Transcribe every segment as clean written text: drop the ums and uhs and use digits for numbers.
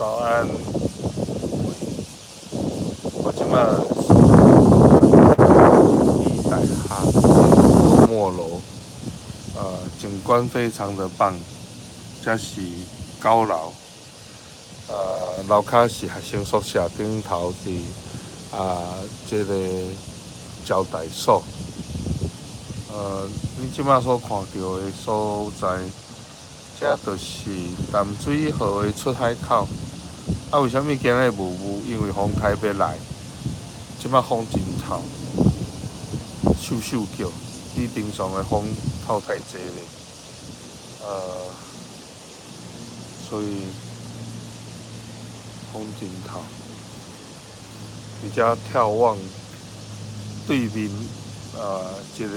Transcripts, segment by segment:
早安。我這馬是大學郭沫樓，景觀非常的棒，這是9樓，樓跤是學生宿舍，頂頭是這个招待所。你這馬所看著的所在，這就是淡水河的出海口。啊，為啥物今日無霧？因為風台欲來，這馬風真透，咻咻叫，比平常的風透太濟咧。所以風真透。佇遮眺望對面這个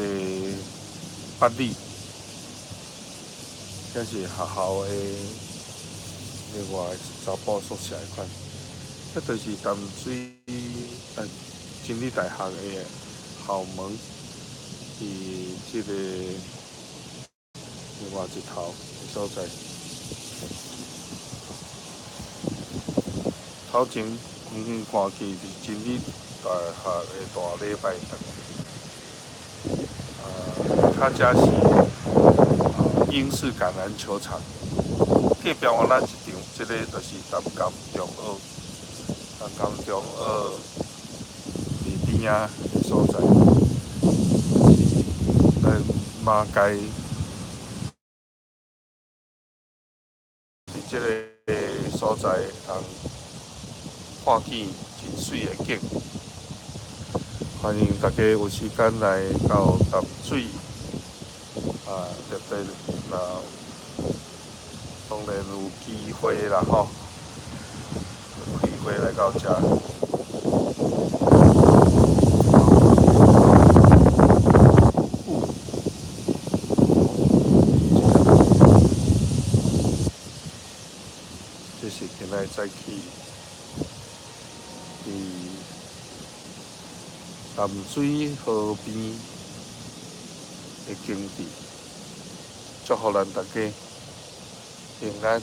八里，這是學校的另外查埔宿舍的款，這就是淡水真理大學的校門，佇這个另外一頭的所在。頭前遠遠看去是真理大學的大禮拜堂。較遮是英式橄欖球場。隔壁我咱一場，這个就是南港中學，南港中學佇邊仔的所在，是咱馬偕佇這个所在會當看見真媠的景。歡迎大家有時間來到淡水，特別若當然有機會啦吼，有機會來到遮。這是今仔早起佇淡水河邊的景致，祝福咱大家平安。